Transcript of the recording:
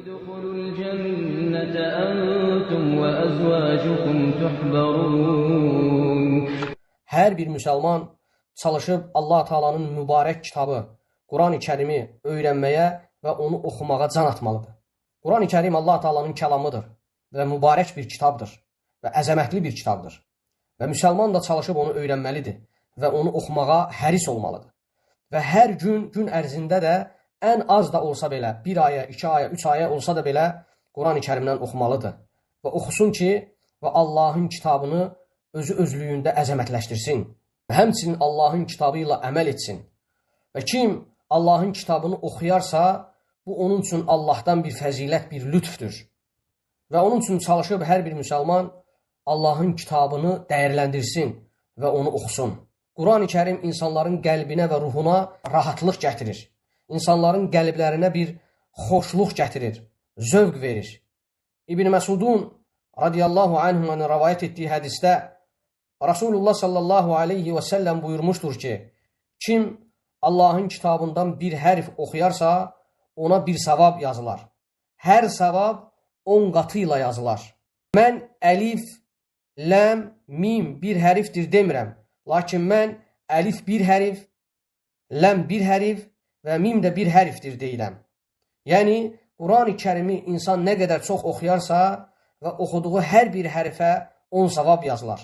ادخلوا الجنة أنتم وأزواجكم تحبرون. Hər bir müsəlman çalışıb Allah Taala'nın mübarək kitabı Quran-ı Kərimi öyrənməyə və onu oxumağa can atmalıdır. Quran-ı Kərim Allah Taala'nın kəlamıdır və mübarək bir kitabdır və əzəmətli bir kitabdır. Və müsəlman da çalışıb onu öyrənməlidir və onu oxumağa həris olmalıdır. Və hər gün, gün ərzində də ən az da olsa belə, bir ayə, iki ayə, üç ayə olsa da belə Quran-ı Kərimdən oxumalıdır. Və oxusun ki, və Allahın kitabını özü özlüyündə əzəmətləşdirsin. Və həmçinin Allahın kitabı ilə əməl etsin. Və kim Allahın kitabını oxuyarsa, bu onun üçün Allahdan bir fəzilət, bir lütfdür. Və onun üçün çalışıb hər bir müsəlman Allahın kitabını dəyərləndirsin və onu oxusun. Quran-ı Kərim insanların qəlbinə və ruhuna rahatlıq gətirir. İnsanların qəlblərinə bir xoşluq gətirir, zövq verir. İbn Məsudun radiyallahu anhu'nun rəvayət etdiyi hədisdə Rasulullah sallallahu aleyhi və səlləm buyurmuşdur ki, kim Allahın kitabından bir hərf oxuyarsa, ona bir savab yazılar. Hər savab 10 qatı ilə yazılar. Mən əlif, ləm, mim bir hərfdir demirəm. Lakin mən əlif bir hərf, ləm bir hərf və mim də bir hərfdir deyirəm. Yəni, Quran-ı Kərimi insan nə qədər çox oxuyarsa və oxuduğu hər bir hərfə 10 savab yazılar.